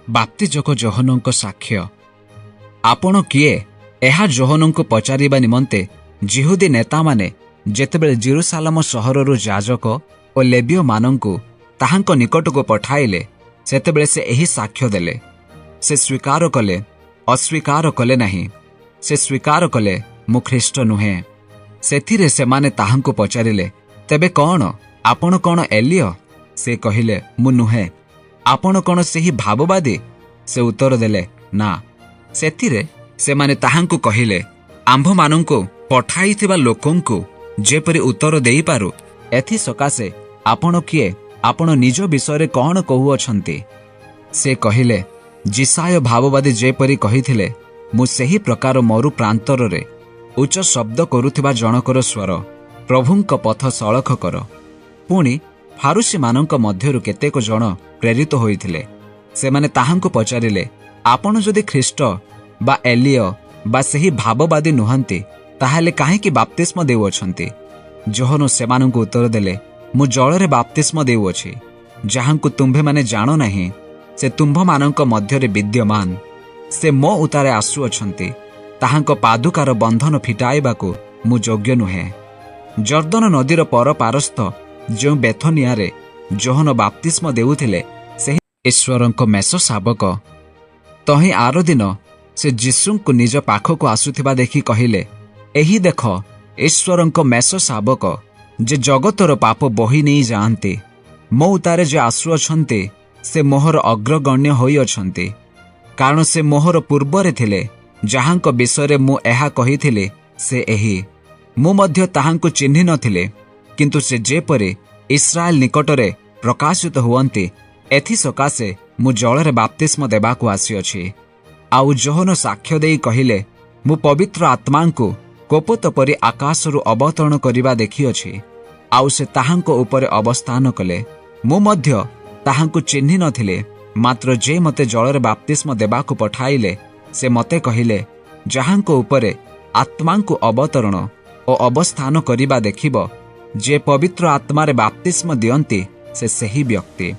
ବାପ୍ତିଜକ ଯୋହନଙ୍କ ସାକ୍ଷ୍ୟ। ଆପଣ କିଏ, ଏହା ଯୋହନଙ୍କୁ ପଚାରିବା ନିମନ୍ତେ ଯିହୁଦୀ ନେତାମାନେ ଯେତେବେଳେ ଜିରୁସାଲମ ସହରରୁ ଯାଜକ ଓ ଲେବୀୟମାନଙ୍କୁ ତାହାଙ୍କ ନିକଟକୁ ପଠାଇଲେ, ସେତେବେଳେ ସେ ଏହି ସାକ୍ଷ୍ୟ ଦେଲେ। ସେ ସ୍ୱୀକାର କଲେ, ଅସ୍ୱୀକାର କଲେ ନାହିଁ। ସେ ସ୍ୱୀକାର କଲେ, "ମୁଁ ଖ୍ରୀଷ୍ଟ ନୁହେଁ।" ସେଥିରେ ସେମାନେ ତାହାଙ୍କୁ ପଚାରିଲେ, "ତେବେ କ'ଣ? ଆପଣ କ'ଣ ଏଲିୟ?" ସେ କହିଲେ, "ମୁଁ ନୁହେଁ।" "ଆପଣ କ'ଣ ସେହି ଭାବବାଦୀ?" ସେ ଉତ୍ତର ଦେଲେ, "ନା।" ସେଥିରେ ସେମାନେ ତାହାଙ୍କୁ କହିଲେ, "ଆମ୍ଭମାନଙ୍କୁ ପଠାଇଥିବା ଲୋକଙ୍କୁ ଯେପରି ଉତ୍ତର ଦେଇପାରୁ, ଏଥି ସକାଶେ ଆପଣ କିଏ? ଆପଣ ନିଜ ବିଷୟରେ କ'ଣ କହୁଅଛନ୍ତି?" ସେ କହିଲେ, "ଯିଶାଇୟ ଭାବବାଦୀ ଯେପରି କହିଥିଲେ, ମୁଁ ସେହି ପ୍ରକାର। ମରୁ ପ୍ରାନ୍ତରରେ ଉଚ୍ଚ ଶବ୍ଦ କରୁଥିବା ଜଣକର ସ୍ୱର, ପ୍ରଭୁଙ୍କ ପଥ ସଳଖ କର।" ପୁଣି ଫାରୁଶୀମାନଙ୍କ ମଧ୍ୟରୁ କେତେକ ଜଣ ପ୍ରେରିତ ହୋଇଥିଲେ। ସେମାନେ ତାହାଙ୍କୁ ପଚାରିଲେ, "ଆପଣ ଯଦି ଖ୍ରୀଷ୍ଟ ବା ଏଲିୟ ବା ସେହି ଭାବବାଦୀ ନୁହନ୍ତି, ତାହେଲେ କାହିଁକି ବାପ୍ତିସ୍ମ ଦେଉଅଛନ୍ତି?" ଯୋହନ ସେମାନଙ୍କୁ ଉତ୍ତର ଦେଲେ, "ମୁଁ ଜଳରେ ବାପ୍ତିସ୍ମ ଦେଉଅଛି। ଯାହାଙ୍କୁ ତୁମ୍ଭେମାନେ ଜାଣ ନାହିଁ, ସେ ତୁମ୍ଭମାନଙ୍କ ମଧ୍ୟରେ ବିଦ୍ୟମାନ। ସେ ମୋ ଉତ୍ତାରେ ଆସୁଅଛନ୍ତି। ତାହାଙ୍କ ପାଦୁକାର ବନ୍ଧନ ଫିଟାଇବାକୁ ମୁଁ ଯୋଗ୍ୟ ନୁହେଁ।" ଯର୍ଦ୍ଦନ ନଦୀର ପରପାରସ୍ଥ ଯେଉଁ ବେଥନିଆରେ ଯୋହନ ବାପ୍ତିସ୍ମ ଦେଉଥିଲେ, ସେହି ଈଶ୍ୱରଙ୍କ ମେଷ ଶାବକ। ତହିଁ ଆର ଦିନ ସେ ଯୀଶୁଙ୍କୁ ନିଜ ପାଖକୁ ଆସୁଥିବା ଦେଖି କହିଲେ, "ଏହି ଦେଖ, ଈଶ୍ୱରଙ୍କ ମେଷ ଶାବକ, ଯେ ଜଗତର ପାପ ବୋହି ନେଇ ଯାଆନ୍ତି। ମୋ ଉତ୍ତାରେ ଯେ ଆସୁଅଛନ୍ତି, ସେ ମୋହର ଅଗ୍ରଗଣ୍ୟ ହୋଇଅଛନ୍ତି, କାରଣ ସେ ମୋହର ପୂର୍ବରେ ଥିଲେ। ଯାହାଙ୍କ ବିଷୟରେ ମୁଁ ଏହା କହିଥିଲି, ସେ ଏହି। ମୁଁ ମଧ୍ୟ ତାହାଙ୍କୁ ଚିହ୍ନି ନଥିଲି, କିନ୍ତୁ ସେ ଯେପରି ଇସ୍ରାଏଲ ନିକଟରେ ପ୍ରକାଶିତ ହୁଅନ୍ତି, ଏଥିସକାଶେ ମୁଁ ଜଳରେ ବାପ୍ତିସ୍ମ ଦେବାକୁ ଆସିଅଛି।" ଆଉ ଯୋହନ ସାକ୍ଷ୍ୟ ଦେଇ କହିଲେ, "ମୁଁ ପବିତ୍ର ଆତ୍ମାଙ୍କୁ କପୋତ ପରି ଆକାଶରୁ ଅବତରଣ କରିବା ଦେଖିଅଛି, ଆଉ ସେ ତାହାଙ୍କ ଉପରେ ଅବସ୍ଥାନ କଲେ। ମୁଁ ମଧ୍ୟ ତାହାଙ୍କୁ ଚିହ୍ନି ନଥିଲି, ମାତ୍ର ଯେ ମୋତେ ଜଳରେ ବାପ୍ତିସ୍ମ ଦେବାକୁ ପଠାଇଲେ, ସେ ମୋତେ କହିଲେ, 'ଯାହାଙ୍କ ଉପରେ ଆତ୍ମାଙ୍କୁ ଅବତରଣ ଓ ଅବସ୍ଥାନ କରିବା ଦେଖିବ, ଯେ ପବିତ୍ର ଆତ୍ମାରେ ବାପ୍ତିସ୍ମ ଦିଅନ୍ତି, ସେ ସେହି ବ୍ୟକ୍ତି।'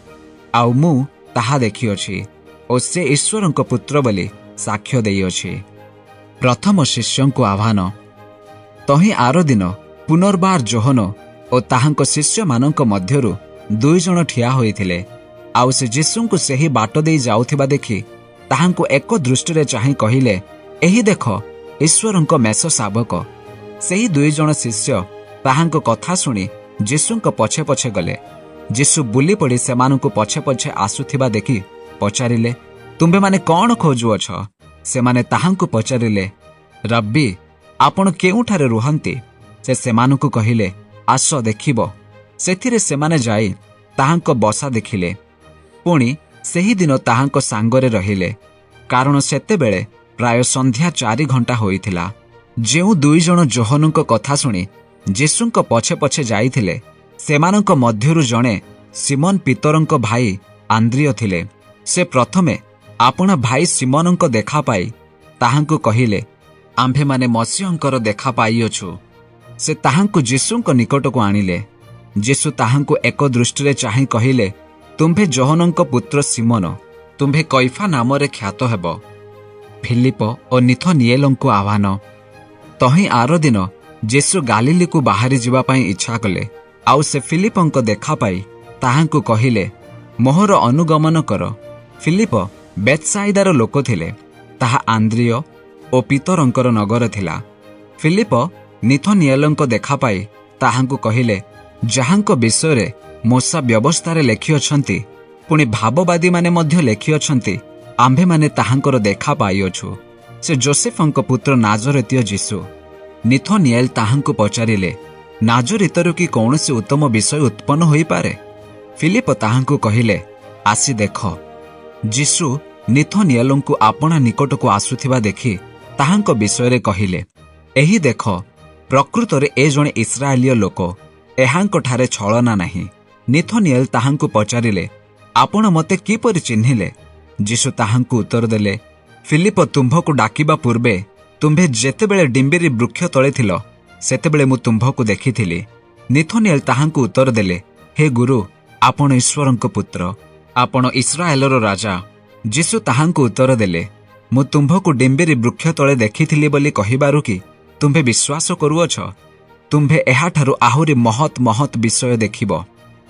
ଆଉ ମୁଁ ତାହା ଦେଖିଅଛି ଓ ସେ ଈଶ୍ୱରଙ୍କ ପୁତ୍ର ବୋଲି ସାକ୍ଷ୍ୟ ଦେଇଅଛି।" ପ୍ରଥମ ଶିଷ୍ୟଙ୍କୁ ଆହ୍ୱାନ। ତହିଁ ଆର ଦିନ ପୁନର୍ବାର ଯୋହନ ଓ ତାହାଙ୍କ ଶିଷ୍ୟମାନଙ୍କ ମଧ୍ୟରୁ ଦୁଇ ଜଣ ଠିଆ ହୋଇଥିଲେ। ଆଉ ସେ ଯୀଶୁଙ୍କୁ ସେହି ବାଟ ଦେଇ ଯାଉଥିବା ଦେଖି ତାହାଙ୍କୁ ଏକ ଦୃଷ୍ଟିରେ ଚାହିଁ କହିଲେ, "ଏହି ଦେଖ, ଈଶ୍ୱରଙ୍କ ମେଷ ଶାବକ।" ସେହି ଦୁଇ ଜଣ ଶିଷ୍ୟ ତାହାଙ୍କ କଥା ଶୁଣି ଯୀଶୁଙ୍କ ପଛେ ପଛେ ଗଲେ। ଯୀଶୁ ବୁଲି ପଡ଼ି ସେମାନଙ୍କୁ ପଛେ ପଛେ ଆସୁଥିବା ଦେଖି ପଚାରିଲେ, "ତୁମ୍ଭେମାନେ କ'ଣ ଖୋଜୁଅଛ?" ସେମାନେ ତାହାଙ୍କୁ ପଚାରିଲେ, "ରବ୍ବି, ଆପଣ କେଉଁଠାରେ ରୁହନ୍ତି?" ସେ ସେମାନଙ୍କୁ କହିଲେ, "ଆସ, ଦେଖିବ।" ସେଥିରେ ସେମାନେ ଯାଇ ତାହାଙ୍କ ବସା ଦେଖିଲେ, ପୁଣି ସେହିଦିନ ତାହାଙ୍କ ସାଙ୍ଗରେ ରହିଲେ, କାରଣ ସେତେବେଳେ ପ୍ରାୟ ସନ୍ଧ୍ୟା 4 ଘଣ୍ଟା ହୋଇଥିଲା। ଯେଉଁ ଦୁଇ ଜଣ ଯୋହନଙ୍କ କଥା ଶୁଣି ଯୀଶୁଙ୍କ ପଛେ ପଛେ ଯାଇଥିଲେ, ସେମାନଙ୍କ ମଧ୍ୟରୁ ଜଣେ ସିମନ ପିତରଙ୍କ ଭାଇ ଆନ୍ଦ୍ରିୟ ଥିଲେ। ସେ ପ୍ରଥମେ ଆପଣା ଭାଇ ସିମନଙ୍କ ଦେଖା ପାଇ ତାହାଙ୍କୁ କହିଲେ, "ଆମ୍ଭେମାନେ ମସିହଙ୍କର ଦେଖା ପାଇଅଛୁ।" ସେ ତାହାଙ୍କୁ ଯୀଶୁଙ୍କ ନିକଟକୁ ଆଣିଲେ। ଯୀଶୁ ତାହାଙ୍କୁ ଏକ ଦୃଷ୍ଟିରେ ଚାହିଁ କହିଲେ, "ତୁମ୍ଭେ ଯୋହନଙ୍କ ପୁତ୍ର ସିମନ, ତୁମ୍ଭେ କୈଫା ନାମରେ ଖ୍ୟାତ ହେବ।" ଫିଲିପ ଓ ନିଥନିଏଲଙ୍କୁ ଆହ୍ୱାନ। ତହିଁ ଆର ଦିନ ଯୀଶୁ ଗାଲିଲିକୁ ବାହାରି ଯିବା ପାଇଁ ଇଚ୍ଛା କଲେ। ଆଉ ସେ ଫିଲିପଙ୍କ ଦେଖା ପାଇ ତାହାଙ୍କୁ କହିଲେ, "ମୋହର ଅନୁଗମନ କର।" ଫିଲିପ ବେତ୍ସାଇଦାର ଲୋକ ଥିଲେ। ତାହା ଆନ୍ଦ୍ରିୟ ଓ ପିତରଙ୍କର ନଗର ଥିଲା। ଫିଲିପ ନିଥନିଏଲଙ୍କ ଦେଖା ପାଇ ତାହାଙ୍କୁ କହିଲେ, "ଯାହାଙ୍କ ବିଷୟରେ ମୋଶା ବ୍ୟବସ୍ଥାରେ ଲେଖିଅଛନ୍ତି, ପୁଣି ଭାବବାଦୀମାନେ ମଧ୍ୟ ଲେଖିଅଛନ୍ତି, ଆମ୍ଭେମାନେ ତାହାଙ୍କର ଦେଖା ପାଇଅଛୁ। ସେ ଜୋସେଫଙ୍କ ପୁତ୍ର ନାଜରତୀୟ ଯୀଶୁ।" ନିଥନିଏଲ ତାହାଙ୍କୁ ପଚାରିଲେ, "ନାଜରିତରୁ କି କୌଣସି ଉତ୍ତମ ବିଷୟ ଉତ୍ପନ୍ନ ହୋଇପାରେ?" ଫିଲିପ ତାହାଙ୍କୁ କହିଲେ, "ଆସି ଦେଖ।" ଯୀଶୁ ନିଥନିଏଲଙ୍କୁ ଆପଣା ନିକଟକୁ ଆସୁଥିବା ଦେଖି ତାହାଙ୍କ ବିଷୟରେ କହିଲେ, "ଏହି ଦେଖ, ପ୍ରକୃତରେ ଏ ଜଣେ ଇସ୍ରାଏଲୀୟ ଲୋକ, ଏହାଙ୍କଠାରେ ଛଳନା ନାହିଁ।" ନିଥନିଏଲ ତାହାଙ୍କୁ ପଚାରିଲେ, "ଆପଣ ମୋତେ କିପରି ଚିହ୍ନିଲେ?" ଯୀଶୁ ତାହାଙ୍କୁ ଉତ୍ତର ଦେଲେ, "ଫିଲିପ ତୁମ୍ଭକୁ ଡାକିବା ପୂର୍ବେ ତୁମ୍ଭେ ଯେତେବେଳେ ଡିମ୍ବିରି ବୃକ୍ଷ ତଳେ ଥିଲ, ସେତେବେଳେ ମୁଁ ତୁମ୍ଭକୁ ଦେଖିଥିଲି।" ନିଥନିଏଲ ତାହାଙ୍କୁ ଉତ୍ତର ଦେଲେ, "ହେ ଗୁରୁ, ଆପଣ ଈଶ୍ୱରଙ୍କ ପୁତ୍ର, ଆପଣ ଇସ୍ରାଏଲର ରାଜା।" ଯୀଶୁ ତାହାଙ୍କୁ ଉତ୍ତର ଦେଲେ, ମୁଁ ତୁମ୍ଭକୁ ଡିମ୍ବିରି ବୃକ୍ଷ ତଳେ ଦେଖିଥିଲି ବୋଲି କହିବାରୁ କି ତୁମ୍ଭେ ବିଶ୍ୱାସ କରୁଅଛ? ତୁମ୍ଭେ ଏହାଠାରୁ ଆହୁରି ମହତ୍ ମହତ୍ ବିଷୟ ଦେଖିବ।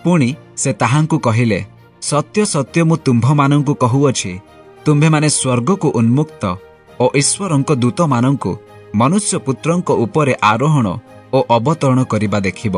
ପୁଣି ସେ ତାହାଙ୍କୁ କହିଲେ, ସତ୍ୟ ସତ୍ୟ ମୁଁ ତୁମ୍ଭମାନଙ୍କୁ କହୁଅଛି, ତୁମ୍ଭେମାନେ ସ୍ୱର୍ଗକୁ ଉନ୍ମୁକ୍ତ ଓ ଈଶ୍ୱରଙ୍କ ଦୂତମାନଙ୍କୁ ମନୁଷ୍ୟପୁତ୍ରଙ୍କ ଉପରେ ଆରୋହଣ ଓ ଅବତରଣ କରିବା ଦେଖିବ।